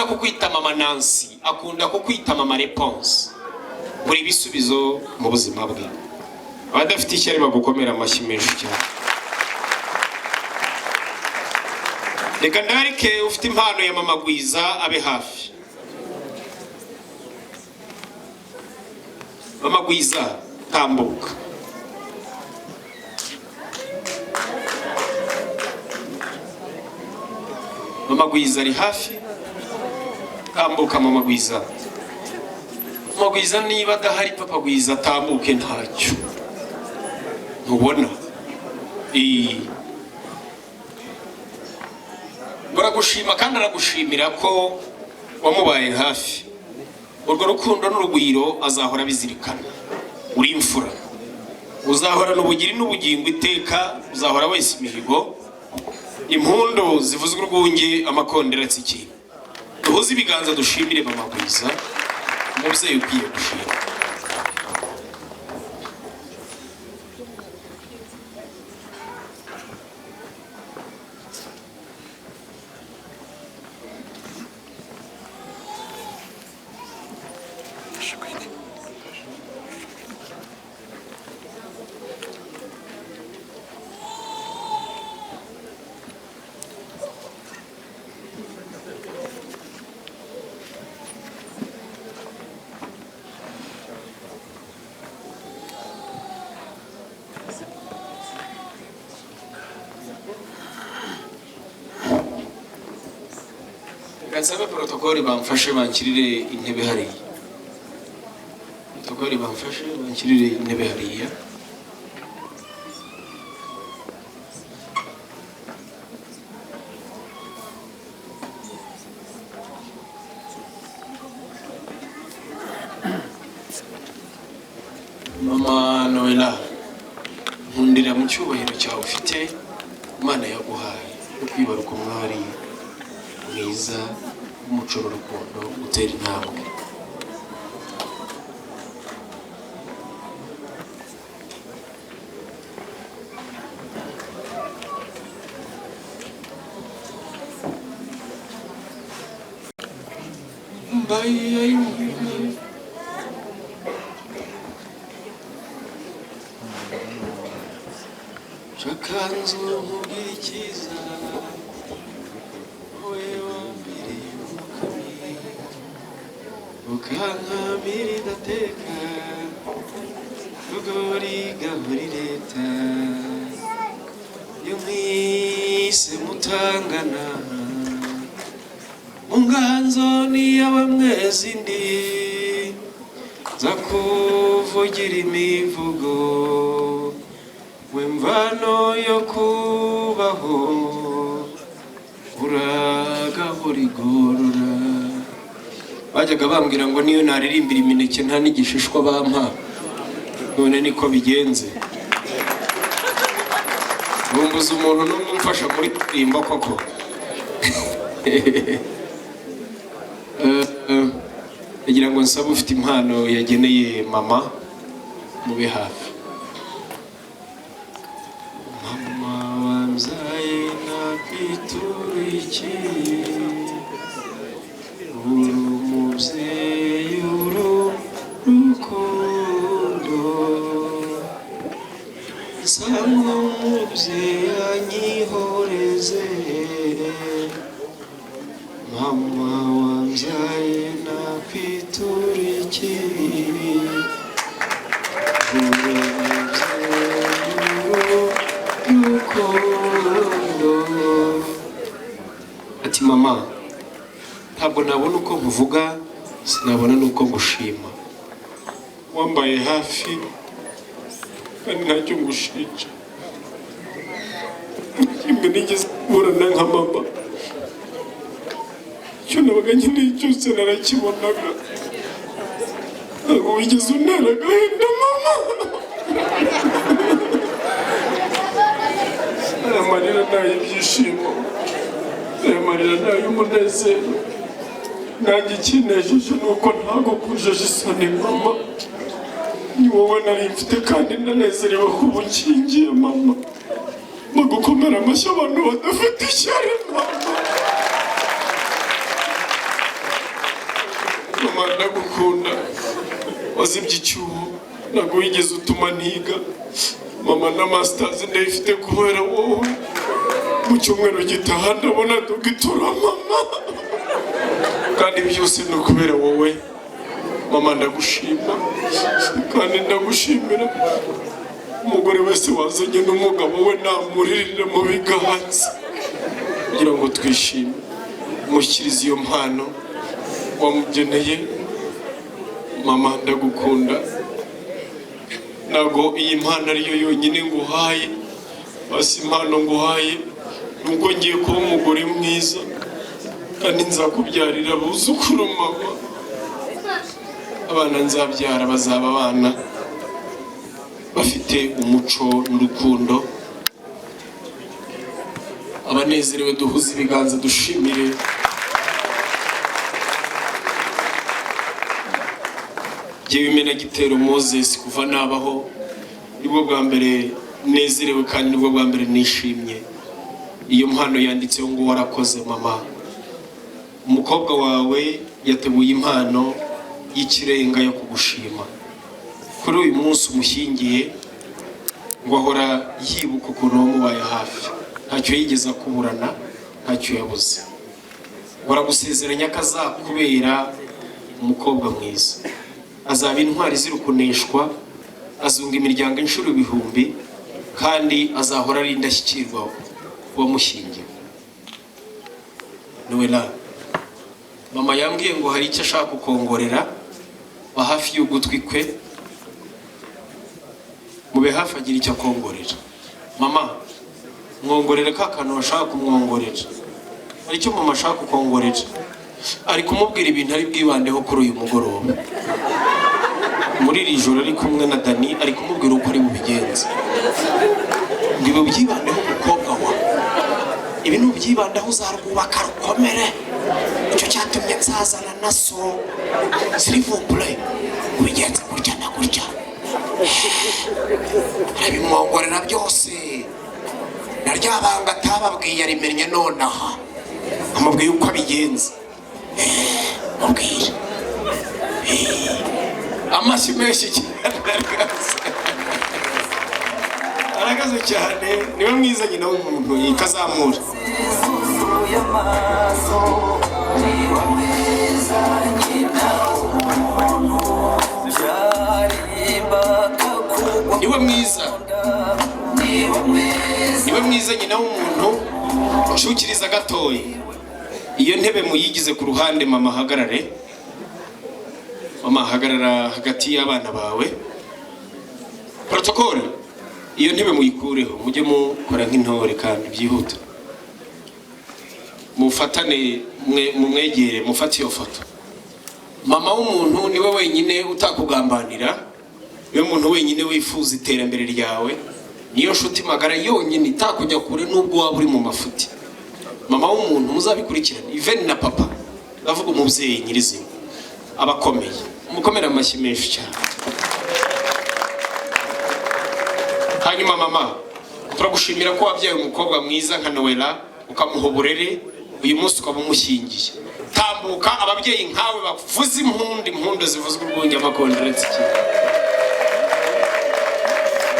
Kukwita mama Nancy, akunda kukwita mama Reponse. Buri bisubizo mu buzima bwe. Abadafite ishyari bagukomera amashyi menshi cyane. Reka ndarike ufite impano ya mama Gwiza abe hafi. Mama Gwiza, tambuka. Mama Gwiza ari hafi, tambuka mama Gwiza. Mama Gwiza niba adahari, papa Gwiza atambuke, ntacyo ntubona. Baragushima kandi aragushimira ko wamubaye hafi. Urwo rukundo n'urugwiro azahora abizirikana. Uri imfura, uzahorana ubugiri n'ubugingo iteka, uzahora wese imihigo. Impundu zivuzwe urwunge, amakondera atsikiye. Duhuze ibiganza dushimire mama Gwiza, umubyeyi ukwiye gushima. Reka nsabe protokoli bamfashe banshyirire intebe hariya. Protokoli bamfashe banshyirire intebe hariya. Mama Noella, nkundira mu cyubahiro cyawe ufite, Imana yaguhaye yo kwibaruka umwari mwiza w'umuco n'urukundo, utera intambwe. Shakanzu nkubwira icyiza, wowe wambereye umukami, ukankamira idateka, rugori gahori leta, iyo mwise mutangana mu nganzo niyawe mwezi ndi, nza kuvugira imivugo wemvano yo kubaho, uragahora igorora. Bajyaga bambwira ngo niyo naririmbira imineke nta n'igishishwa bampa, none niko bigenze. Bumbuza umuntu n'umwe umfasha muri kuririmba koko. Ndagira ngo nsabe ufite impano yageneye mama mube hafi. Mama wambyaye nakwitura iki, uri umubyeyi uri urukundo, nsanga umubyeyi anyihoreze. Mama wambyaye nakwitura iki, uri umubyeyi urukundo. Ati mama, ntabwo nabona uko nkuvuga, sinabona n'uko ngushima. Wambaye hafi kandi ntacyo ngushinja. Kimwe nigeze kuburana nka mama, icyo nabaga nkeneye cyose narakibonaga. Ntabwo wigeze untera agahinda mama. Aya marira ni ay'ibyishimo, aya marira ni ay'umunezero. Nanjye ikinejeje ni uko ntagukujeje isoni mama. Ni wowe nari mfite kandi nanezerewe kuba ukingiye mama. Bagukomera amashyi abantu badafite ishyari mama. Mama, ndagukunda. Wazibye icyuho, ntabwo wigeze utuma ntiga. Mama, na masters ndayifite kubera wowe. Mu cyumweru gitaha ndabona doctorat, mama, kandi byose ni ukubera wowe. Mama, ndagushima kandi ndagushimira. Umugore wese wazanye n'umugabo we namuririre mu biganza kugira ngo twishime. Mushyikirize iyo mpano wamugeneye. Mama, ndagukunda. Ntabwo iyi mpano ariyo yonyine nguhaye. Basi impano nguhaye nubwo ngiye kuba umugore mwiza kandi nzakubyarira abuzukuru. Mama, abana nzabyara bazaba abana bafite umuco n'urukundo. Abanezerewe duhuze ibiganza dushimire. Jyewe Imenagitero Moses, kuva nabaho nibwo bwa mbere nezerewe kandi nibwo bwa mbere nishimye. Iyo mpano yanditseho ngo "Warakoze, mama". Umukobwa wawe yateguye impano y'ikirenga yo kugushima kuri uyu munsi umushyingiye. Ngo ahora yibuka ukuntu wamubaye hafi, ntacyo yigeze akuburana, ntacyo yabuze. Ngo aragusezeranya ko azakubera umukobwa mwiza, azaba intwari izira kuneshwa, azunga imiryango inshuro ibihumbi, kandi azahora ari indashyikirwa wamushyingiwe. Noella, mama yambwiye ngo hari icyo ashaka kukongorera. Ba hafi y'ugutwi kwe, mube hafi agira icyo akongorera. Mama, mwongorere ka kantu bashaka kumwongorera. Hari icyo mama ashaka kukongorera. Ari kumubwira ibintu ari bwibandeho kuri uyu mugoroba, muri iri joro ari kumwe na Dani. Ari kumubwira uko ari bubigenze, ngo ibi ubyibandeho, umukobwa wa ibi nubyibandaho uzarwubaka rukomere. Icyo cyatumye nzazana na so, s'il vous plaît, ubigenze gutya na gutya. Arabimwongorera byose, na rya banga atababwiye arimennye nonaha. Amubwiye uko abigenza. Mubwire amashyi menshi cyane rwose. Arakaze cyane, niwe mwiza, nyina w'umuntu yikazamura. Zuzuye amaso, niba mwiza, nyina w'umuntu, byarimba kugwa. Niwe mwiza. Niba mwiza. Niwe mwiza, nyina w'umuntu. Nshukiriza gatoya, iyo ntebe muyigize ku ruhande. Mama ahagarare. Mama, ahagarara hagati y'abana bawe. Protocole, iyo ntebe muyikureho, mujye mukora nk'intore kandi byihuta. Mufatane, mwe mumwegere, mufate iyo foto. Mama w'umuntu niwe wenyine utakugambanira, niwe muntu wenyine wifuza iterambere ryawe, niyo nshuti magara yonyine itakujya kure nubwo waba uri mu mafuti. Mama w'umuntu muzabikurikirane, even na papa. Ndavuga umubyeyi nyirizina aba akomeye. Mukomere amashyi menshi cyane. Hanyuma mama, turagushimira ko wabyaye umukobwa mwiza nka Noella, ukamuha uburere, uyu munsi ukaba umushyingiye. Tambuka, ababyeyi nkawe bavuze impundu, impundu zivuzwe urwunge amakondera.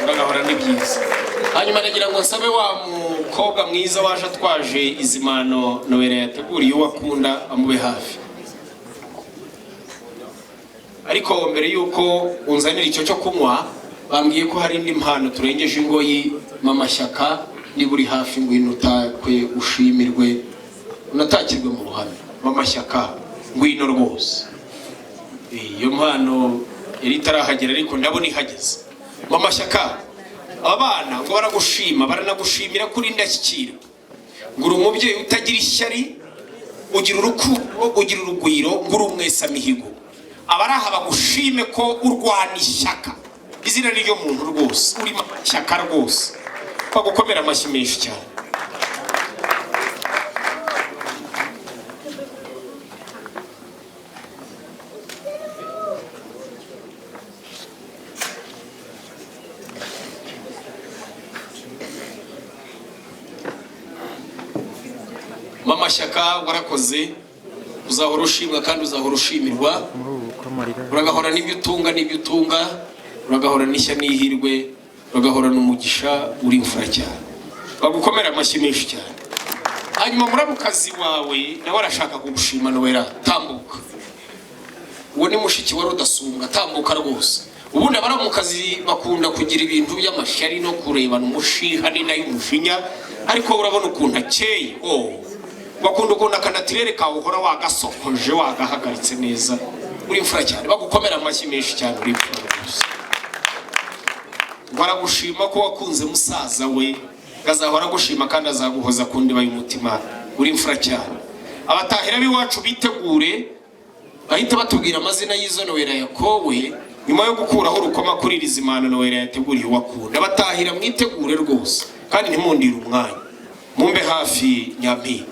Uragahora, ni byiza. Hanyuma nagira ngo nsabe wa mukobwa mwiza waje atwaje izi mpano Noella yateguriye uwo akunda, amube hafi. Ariko mbere y'uko unzanira icyo cyo kunywa, bambwiye ko hari indi mpano turengeje ingoyi. Mama Shyaka, niba uri hafi, ngwino utakwe, ushimirwe, unatakirwe mu ruhame. Mama Shyaka, ngwino rwose. Iyo mpano yari itarahagera, ariko ndabona ihageze. Mama Shyaka, aba bana ngo baragushima, baranagushimira ko uri indashyikira, ngo uri umubyeyi utagira ishyari, ugira urukundo, ugira urugwiro, ngo uri umwesamihigo. Abari aha bagushime ko urwana ishyaka. Izina ni ryo muntu rwose, uri Mama Shyaka rwose. Bagukomera amashyi menshi cyane. Mama Shyaka, warakoze. Uzahora ushimwa kandi uzahora ushimirwa. Uragahora n'ibyo utunga n'ibyo utunga, uragahora n'ishya n'ihirwe, uragahorana umugisha. Uri imfura cyane, bagukomera amashyi menshi cyane. Hanyuma muramukazi wawe nawe arashaka kugushima. Nowera, tambuka. Uwo ni mushiki wa Rudasumbwa, tambuka rwose. Ubundi abaramukazi bakunda kugira ibintu by'amashyari no kurebana umushiha, ni nayo umushinya, ariko urabona ukuntu akeye. Oh, bakunda ukuntu akanatirere kawe uhora wagasokoje, wagahagaritse neza. Uri imfura cyane, bagukomera amashyi menshi cyane. Uri imfura rwose. Baragushima ko wakunze musaza we, azahora agushima kandi azaguhoza ku ndiba y'umutima. Uri imfura cyane. Abatahira b'iwacu bitegure, bahita batubwira amazina y'izo nowera yakowe nyuma yo gukuraho urukoma kuri iri zimano nowera yateguriye uwakunda. Abatahira mwitegure rwose kandi ntimundire umwanya, mumbe hafi. Nyampinga.